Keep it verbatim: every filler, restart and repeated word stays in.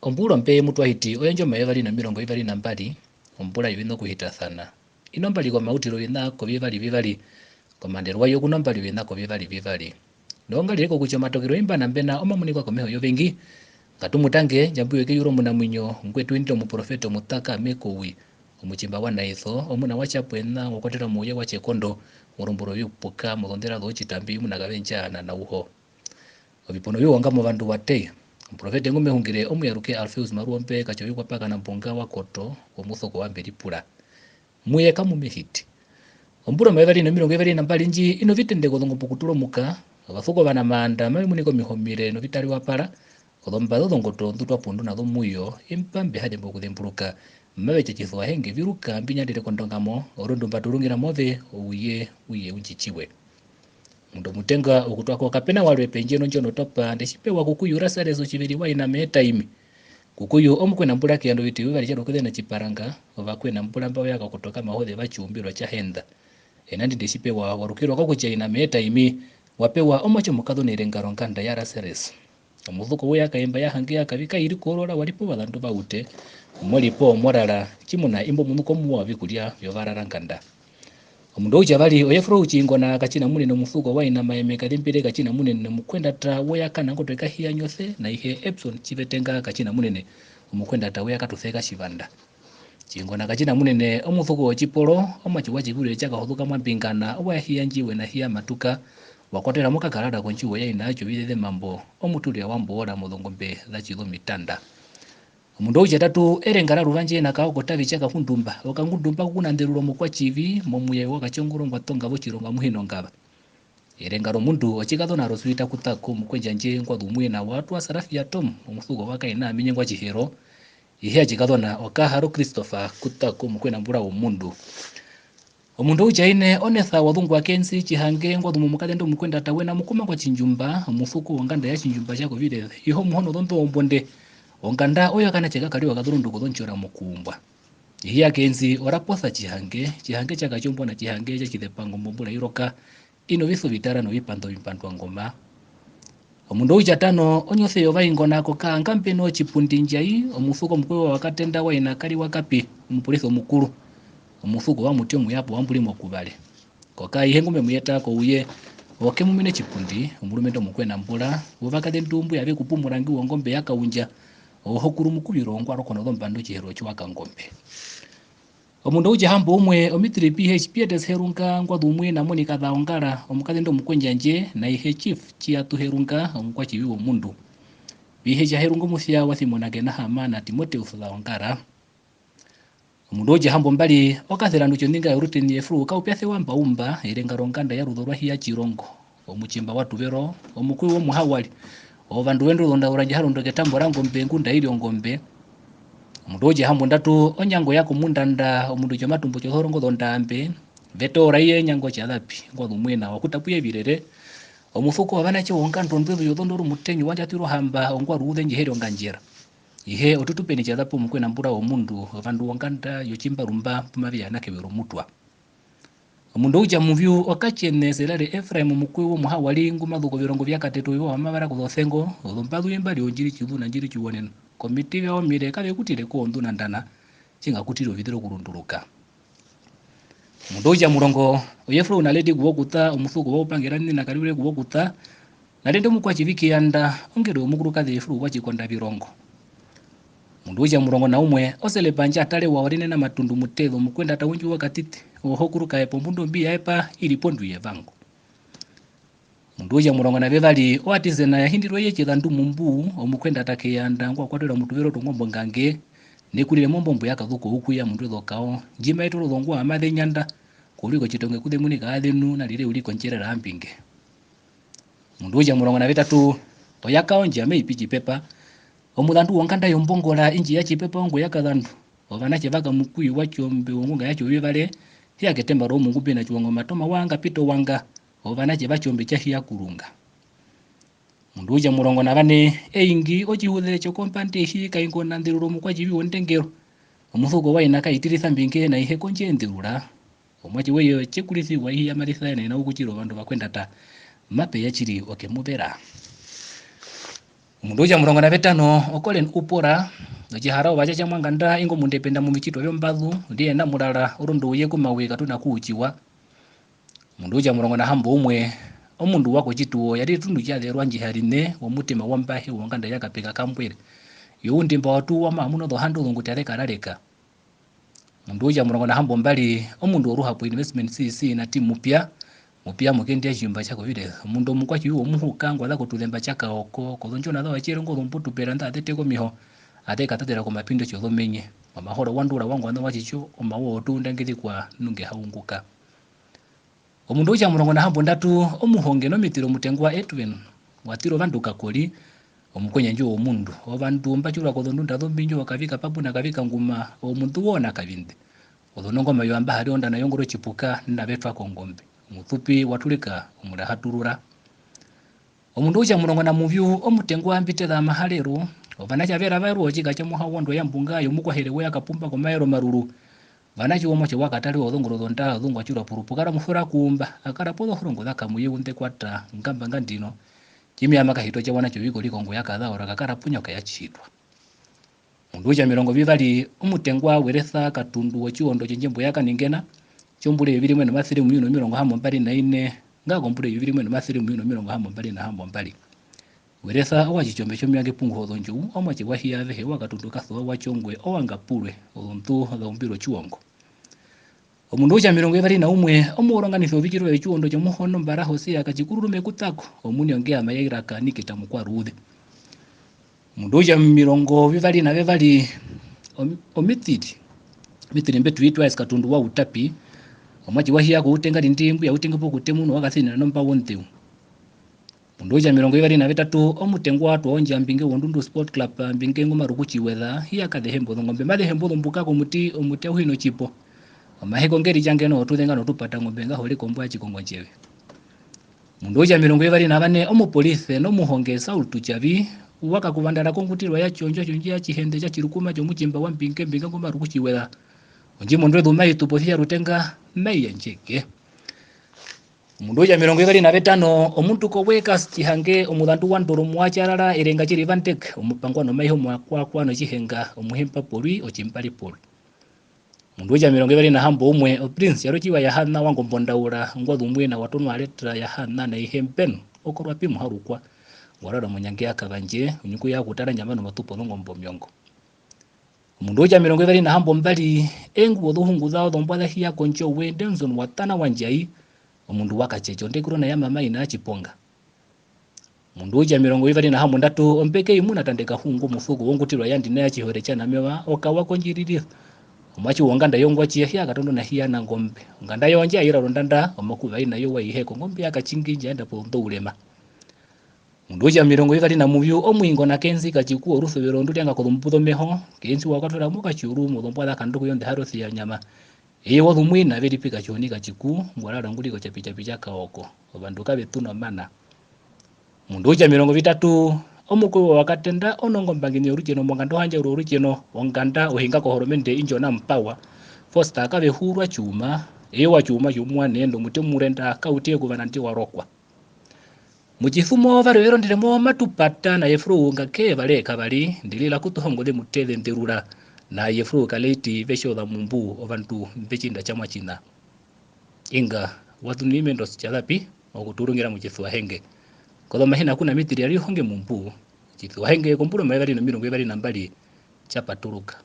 Ombura ombe mu twa hiti oyo ndjo omayovi yevari nomirongo ivari na mbari, ombura yoviṋa okuhitasana. Ino mbari komautiro oviṋa kovivari vivari, komaandero wayo ku no mbari oviṋa kovivari vivari. Nongarire kokutja omatokero imba na mbena omamunikwa komeho yovengi, ngatu mu tange, Ndjambi wekeyuru omunamuinyo, ngwe tu indire omuprofete omutakame kouvi, omutjimba wa Naiso, omuna wa Tjapwena, ngwa kwatera mouye wa Tjekondo, morumbo rovipuka, mozondera zotjitambi, muna Kavendja na Nauho. Ovipono viwonga movandu wa Tei. Omuprofete ngu me hungire omuyaruke Alfeus Maruombe Katjovikwa Paka na Mbunga wa Koto womusoko wa Mberipura. Muye kamu me hiti. Ombura omayovi yevari nomirongo ivari na mbari ndji ino vitende kozongombo okutura omuka, ovasuko vana maanda mave munika omiho omire novitari wa para, ozombaze ozongoto ndu twa pundu na zo muyo, imba mbi ha zembi okuzemburuka, mave tja tjisuwa henge viruka mbi nyandere kondongamo, orundu mba turungira move, ouye, uye u ndji tjiwe. Omundu omutenga okutwa ko kape na warwe pendje nondjo notopa, nde tji pewa kukuyu Lasarus otjiveri wa ina Meetaimi. Kukuyu omukwenambura ke yanda oviti vivari tja rukizena tjiparanga, ovakwenambura mba ve ya kakotoka mahoze va tjiumbirwa tja henda. Ena ndi nde tji pewa wa rukirwa kokutja ina Meetaimi, wa pewa omuatje omukazona erenga ronganda ya Lasarus. Omuzuko we ya kaimba ya hange ya kavi kairi korora wa ri po ovazandu va ute, mo ri po omorara, tjimuna imbo omuzuko omuwa wovikurya vyovararanganda. Omundu outjavari oYefrou Tjingona Katjinamunene, omusuko wa ina Maeme Kazembire Katjinamunene, omukwendata woyakana ngotwe kahiya nyose, na ihe Epson Tjivetenga Katjinamunene, omukwendata woyakatuseka tjivanda. Tjingona Katjinamunene, omusuko wotjiporo, omuatje wa Tjikurire tja Kahozuka Mwambingana, owa hiya ndjiwe na hiya matuka, wa kwatera mokakarara kondjiwo ya ina yatjo vizeze mambo, omuturira wa Mboora mozongombe za Tjizomitanda. Omundu outjatatu, erenga ra Ruvandje na Kaoko Tavi tja Kahundumba, okangundumba ku Kunanderuro mokwa Tjivi, momuye wa Katjongoro ngwa tonga votjirongo amuhi nongava. Erenga romundu otjikazona Roswita Kutako, mukwendjandje ngwa zumwe na wa twa Sarafia Tom, omusuko wa Kaina aminye ngwa Tjihero, ihe atjikazona okaharo Christopher Kutako, mukwenambura womundu. Omundu outjaine, Onesa wa zungwa Kensi Tjihange, ngwa zumwe mukazenda omukwendata wena mukuma kwa Tjindjumba, omusuko wonganda ya Tjindjumba tja Kovireze, ihe omuhono ozondu ombonde. Onganda oyo kanatje kakariwa kazurundu kozondjora mokuumbwa. Ihe ya Kensi, Oraposa Tjihange, Tjihange tja Katjombwa na Tjihange tja Tjizepango mombura iroka, ino viso vitara novipando vipandwa ngoma. Omundu outjatano, onyose yovaingona koka ngambeno Tjipundi Ndjai, omusuko mukuru wa Katenda wa ina Kari wa Kapi, omupolisi omukuru. Omusuko wa Muti omuyapo wa Mburi mokuvare. Koka ihe ngu me mu yeta kouye, oke mumine Tjipundi, omurumendu omukwenambura, wovakazendu mbu ya ve kupu murangi wongombe ya Kaundja, ohokuru mukuviro ongwa roko nozombanda otjihero tjiwa kangombe. Omundu outjahambo umwe, omitiri P H Pietes Herunga, ngwa zumwe na Monika Zaongara, omukazendu omukwendjandje, na ihe Chief Tjiyatu Herunga, omukwatjivi womundu. P H Herunga omusya wa Simona Kenahama na Timoteus Zaongara. Omundu outjahambo mbari, okaserandu tjondinga yoruteni Efruu Kaupyase wa Mbaumba, erenga ronganda ya Ruzo rwa Hiya Tjirongo. Omutjimba wa Tuvero, omukuru womuhawari. Ovandu vendu ozondaura ndji ha rondo ketambo rangombe ngunda iri ongombe. Omundu outjahambo ndatu, onyango ya Komundanda, omundu tjomatumbo tjozorongo zondaambe. Vetoora iye nyango tjazapi, ngwa zumwe na wa kuta puye virere. Omusuko wovanatje wonganda ondwezu yozondoro mutenyu wa Ndjatwiro hamba, ongwa ruuze ndji he ri ongandjera. Ihe otutupeni tjazapo omukwenambura womundu, ovandu wonganda yotjimbarumba, pu mavi ya na kevero mutwa. Omundu outjamuvyu, okatjene Serare Efraim omukwe womuhawari ngu ma zu kovirongo vya Katete oviwa wa mavara kozosengo, ozombazu ye mbari ondjiri tjizu na ndjiri tjiwonena. Komiti vyawo omire kave kutire koondu na ndana, tjinga kutire oviziro okurunduruka. Omundu outjamurongo, oYefrou Naledi kuvokuta, omusuko wa Upangera nina Kariure kuvokuta, Naledi omukwatjivi Kiyanda, ongero yomukurukaze Efrou wa Tjikonda Virongo. Omundu outjamurongo na umwe, Oselepa Ndjatare wa Orinena Matundu Muteze, omukwendata wondjuwo katiti, oho kuruka epa ombunda ombi ya epa, iri pondu yevango. Omundu outjamurongo na vevari, oAtisena ya hindirwa iye Tjizandu Mumbu, omukwendata Keyanda, ngwa kwatera omutuvero tongombo ngange, nekurire mombombo ya Kazuko ukuya mundu ezokao, ndji ma etere ozongwa amaze nyanda, koriko tjitonge kuze munika azenu, narire uriko ndjerera ambinge. Omundu outjamurongo na vetatu, oya kao ndji ame ipi tjipepa, omuzandu wonganda yombongora indji ya Tjipepa ongo ya Kazandu, ovanatje va Kamukuyu wa Tjombe wongunga ya Tjovivare, hiya ketemba romungu mbi na Tjiwanga omatoma wanga pito wanga, ovanatje va Tjombe tja hiya kurunga. Omundu outjamurongo na vane, eingi otjihuze tjokombanda ehi kaingo na nderuro mukwatjivi wondengero, omusuko wa ina kaitirisa mbinge na ihe kondje nderura. Omuatje weye tjekurisi wa ihi ya marisa ena ena okutjira ovandu vakwendata, mape ya tjiri oke muvera. Omundu outja omurongo na vetano, o Colin Upora, otjiharaova tja Tjamwanganda, ingo omundu e penda momitjitwa vyombazu, ndi ena murara, orondu uye kumawe katuna kuutjiwa. Omundu outja omurongo na hamboumwe, omundu wa kotjituwo, ya ri etundu tja zerwa ndji ha rine, womutima wombahe wonganda ya Kapeka Kambwere. Youndimba watu wa maamuna ozohanda ozonguti aze karareka. Omundu outja omurongo na hambombari, omundu woruhapo Investment C C na Tim Mupia, Mupia mukendi ya tjiumba tja Kovire, omundu omukwatjiwi womuhuka ngwa za kotuzemba tja Kaoko, kozondjona zawo tjere ngo zombutu peranda aze te komeho, aze katatera komapindi otjozomenye, omahoro wa ndura wa ngwana wa tjitjo, omawa otuunda ngezikwa nunge haunguka. Omundu outja omurongo na hambondatu, omuhonge nomitiro omutengwa Edwin, wa tira ovandu kakori, omukwenyandjo womundu. Ovandu mba tjiurwa kozondunda zombindjo, Kavika Papu na Kavika Nguma, omundu wona Kavinde. Ozonongo mayo amba hari ondana yongoro tjipuka, na vetwa kongombe. Omusupi wa turika, omuraha turura. Omundu outja omurongo na muvyu, omutengwa Mbiteza Maharero, ovanatje avera varwe otjika tja Muhawondwa ya Mbunga yomukwahere we ya Kapumba komaero maruru. Vanatje womwatje wa Katare ozongoro zonda zongwa tjirwa porupuka ra Mufura kuumba, a kara pozohorongo za Kamuye unde kwata ngamba nga ndino. Tjimya ma kahito tja wanatje ovikori kongo ya kaza ora kakara punyoka ya tjitwa. Omundu outja omirongo vivari, omutengwa Weresa Katundu wotjiwondo tjondjembo ya Kanengena, tjombura eyovi rimwe nomasere muvyu nomirongo hambombari na ine, nga kombura eyovi rimwe nomasere muvyu nomirongo hambombari na hambombari. Weresa owa Tjitjombe tjomiwa kepungu hozondjou, omwatje wa hiya avehe wa Katundu kasuva wa Tjongwe, owa Ngapurwe, ozondu za umbirwa otjiwongo. Omundu outja omirongo vivari na umwe, omuworonganisi wovitjiro vyotjiwondo tjomuhono Mbara Hosea Katjikururume Kutako, omuni ongeama ya Iraka Nikita Mukwaruuze. Omundu outja omirongo vivari na vevari, om-, omitiri. Omitiri mbe tu itwa Katundu wa Utapi, omwatje wa hiya ko utenga rindi, mbu ya utenga pokutemunwa wa kasinina nomba wonzeu. Omundu outja omirongo vivari na vetatu, omutengwa wa twa ondja mbinge wondundu Sport Club, mbinge ngu maruku tjiweza, hiya kaze hembo zongombe, maze hembo zombuka komuti, omuti auhe notjipo. Omaheko nge ri tjange noho tuzenga notupata ngombe nga hore kombwa ya tjikongo ndjeve. Omundu outja omirongo vivari na vane, omupolise nomuhonge Saul Tutjavi, wa kakuvandara kongutirwa ya Tjondjo, Tjondjo ya Tjihende tja Tjirukuma tjomutjimba wa mbinge, mbinge ngu maruku tjiweza. Ondji mondwe zuma itu posi ya rutenga, mai ya ndjeke. Omundu outja omirongo vivari na vetano, omundu ko Wekas Tjihange, omuzandu wa Ndoromu wa Tjarara, erenga tjiri Vandek, omupangwa nomaiho mwa kwakwa notjihenga, omuhemba porwi, otjimbari porwi. Omundu outja omirongo vivari na hamboumwe, o Prince Yarotjiwa Jahana wa Ngombondaura, ngwa zumwina wa tonwa a Letra Jahana na ihe Mben, okorwa pi muharukwa, ngwa rara monyange ya Kavandje, onyuku ya kutara nyama nomatupo zongombo omiongo. Omundu outja omirongo vivari na hambombari, eenguwo zohungu zawo zombwa za hiya kondjo we, Denson wa Tana wa Ndjai, omundu wa Katjeche, ondekuru na ya mama ina ya Tjiponga. Omundu outja omirongo vivari na hambondatu, ombeke imuna Tande Kahungu, omusuko wongutirwa ya Ndina ya Tjihore tja Namewa, okawa kondjiriri, omwatje wonganda yongwatji ya hiya Katondo na hiya na Ngombe. Onganda yawo ndji ya ira rondanda, omakuva ina yo wa ihe kongombe ya Katjingi ndja enda pondourema. Omundu outja omirongo vivari na muvyu, omuingo na Kenzi Katjiku orusuvero ndu ryanga kozombupu zomeho, Kenzi wa katwera mokatjuru mozombwa za Kanduku yonde harosi ya nyama. Eye wa zumwina ve ri pi Katjihoni Katjiku, ngwa rara ngu ri kotjapitjapi tja Kaoko. Ovandu kave tu nomana. Omundu outja omirongo vitatu, omukwewa wa Katenda onongo mbangini yorutjeno monganda ohandjaurwa orutjeno, onganda ohinga kohoromende indjo na Mpawa. Foster kave hurwa tjuma, eye wa tjuma tjumwa neendo muti omurenda kauti ekuva nandi wa rokwa. Mutjisumo varwe ve rondere mo matupata na Jefrou nga ke vare kavari, ndi rira kutuhongo ze muteze nderura, na Jefrou ka late ve tjoza mumbu ovandu mbe tjinda tjamwa tjina. Inga, wa tunini mendo tja za pi, okuturungira mutjisuwa henge. Kozomahina kuna mitiri ya rihonge mumbu, tjisuwa henge kombura omayevari nomirongo ivari na mbari tja paturuka.